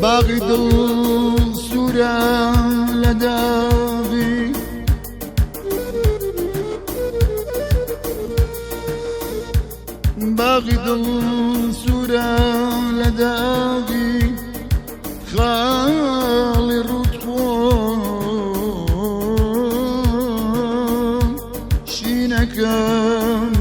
باغی دڵ سوورە لە داغی باغی دڵ سوورە لە داغی خاڵی ڕووت خۆم شینەکەم.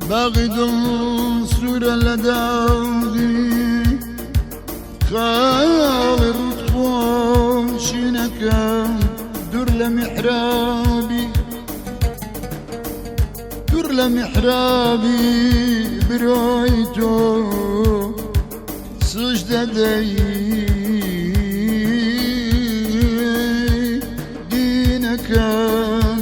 باغی دڵ سوورە لە داغی خاڵی ڕووت خۆم شینەکەم دوور لە میحرابی دوور لە میحرابی برۆی تۆ سوژدە دەی دینەکەم.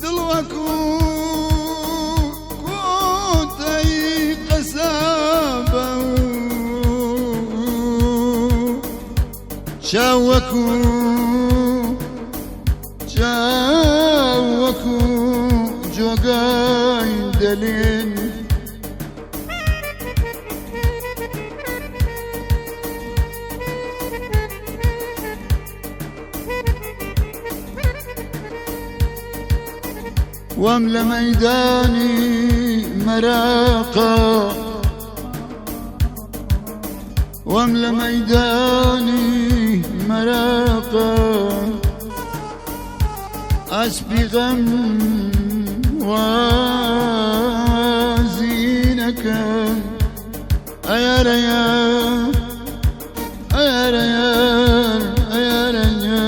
دڵ وەکو کۆتایی قەسابە و چاو وەکو چاو وەکو جۆگای دەلێن. وام لە مەیدانی مەراقا وام لە مەیدانی مەراقا ئەسپی غەم وازینەکەم. ئەیارەیە ئەیارەیە ئەیارەیە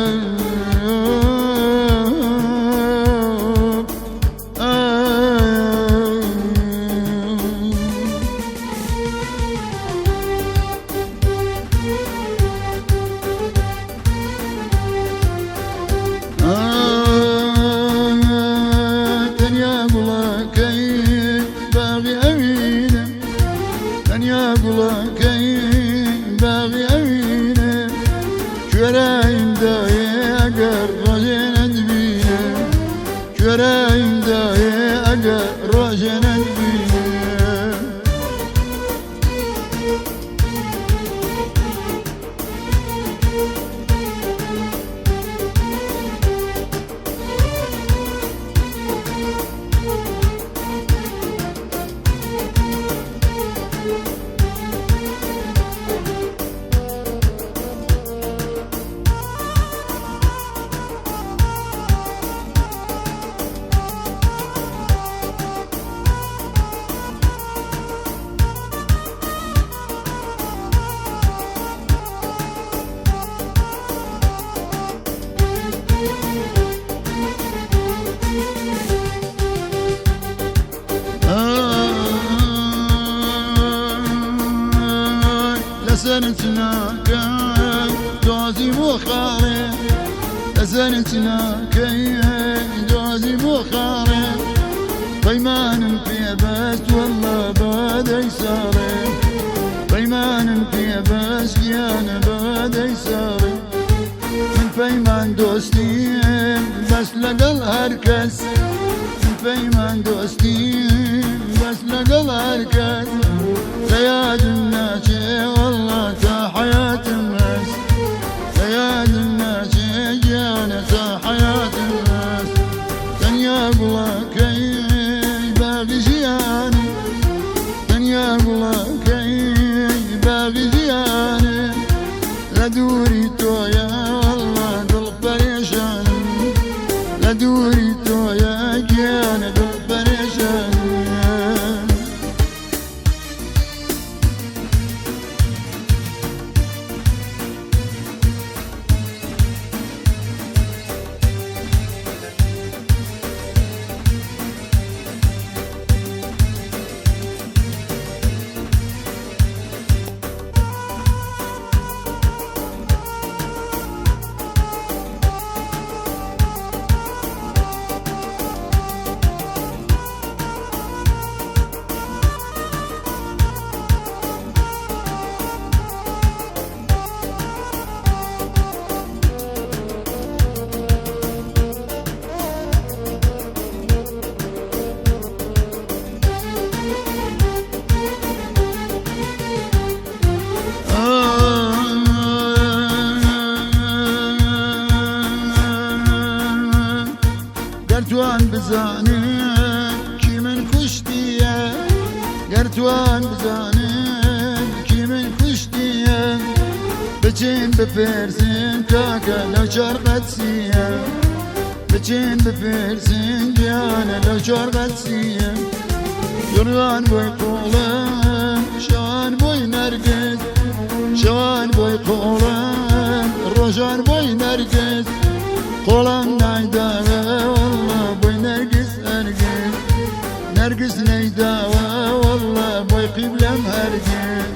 تەنیا گوڵەکەی باغی ئەوینە تەنیا گوڵەکەی باغی ئەوینە کوێرایم دایێ ئەگەر ڕۆژێ نەتبینێ کوێرایم دایێ ئەگەر ڕۆژێ نەتبینێ. لەسەرت ناکەم دۆزی بۆ خاڵێ لەسەرت ناکەی دۆزی بۆ خاڵێ پەیمانم پێبەست والله بەدەی ساڵێ پەیمانم پێبەست گیانە بەدەی ساڵێ من پەیمان دۆستیم بەس لەگەڵ هەر کەس من پەیمان دۆستیم بەس لەگەڵ هەر کەس لە یادم ناچێ والله تا حەیاتم هەست لە یادم ناچێ گیانە تا حەیاتم. دووری تۆیە وەڵڵا دڵ پەرێشانم، لە دووری تۆیە گیانە دڵ پەرێشانم. گەرتوان بزانێ کی من کوشتیە، گەرتوان بزانێ کی من کوشتیە، بچین بپرسین کاکە لەو چوار قەدسیە، بچین بپرسین گیانە لەو چوار قەدسیە. دڵیان بۆی قوڵم شەوان بۆی نەرگز، شەوان بۆی قوڵم ڕۆژان بۆی نەرگز، قوڵم نایداوە وەڵڵا بۆی نەرگز هەرگز، نەرگز نەیداوە وەڵڵا بۆی قیبلەم هەرگز.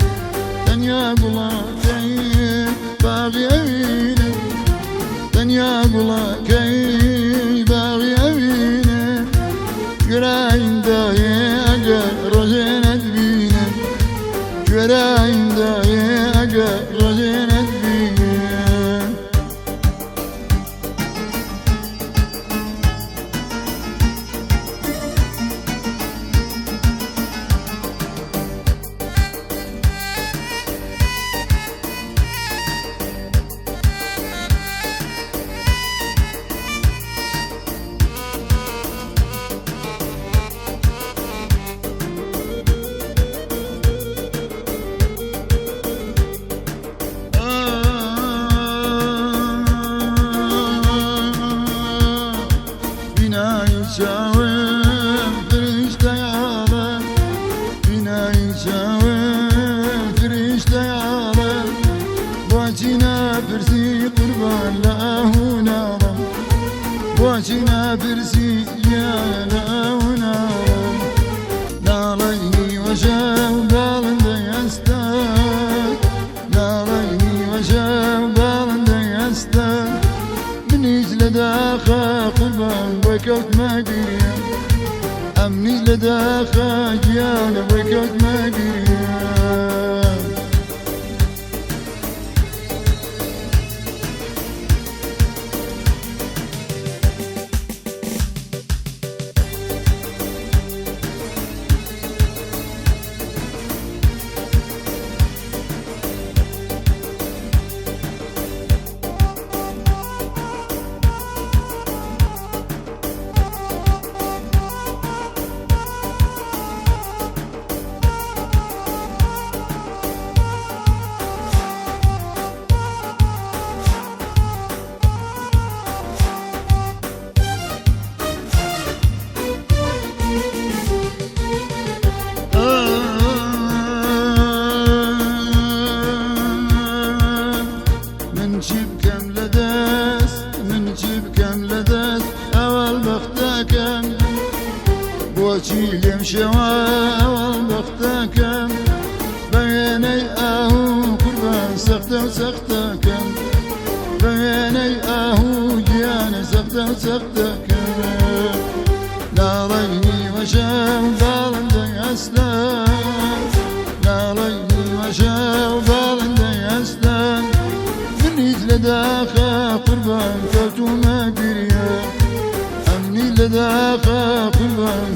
تەنیا گوڵاکەی باغی ئەوینم، تەنیا گوڵاکەی باغی ئەوینم، گوێراین دایێ ئەگەر ڕۆژێ نەتبینم، گوێراین دایێ ئەگەر ڕۆژێ نەتبینم. بینای چاوم فریشتەی عاڵەم، بینای چاوم فریشتەی عاڵەم، بۆچی ناپرسی قوربان لە ئاهوو ناڵم، بۆچی ناپرسی گیانە لە ئاهوو ناڵم. ناڵەی نیوەشەو باڵندەی ئەستا، ناڵەی نیوەشەو باڵندەی ئەستا، منیش لە داخە قوربان بۆی کەوتمە گریە، ئەمنیش لە داخە گیانە بۆی کەوتمە گریە. من چی بکەم لە دەست، من چی بکەم لە دەست ئەوەڵ بەختەکەم، بۆچی لێم شێوە ئەوەڵ بەختەکەم، بە وێنەی ئاهوو قوربان سەختە و سەختەکەم، بە وێنەی ئاهوو گیانە سەختە و سەختەکەم. ناڵەی نیوەشەو باڵندەی ئەسلام، ناڵەی نیوەشەو باڵندەی ئەسلام، منیش لە داخە قوربان کەوتومە گریە، ئەمنی لە داخە قوربان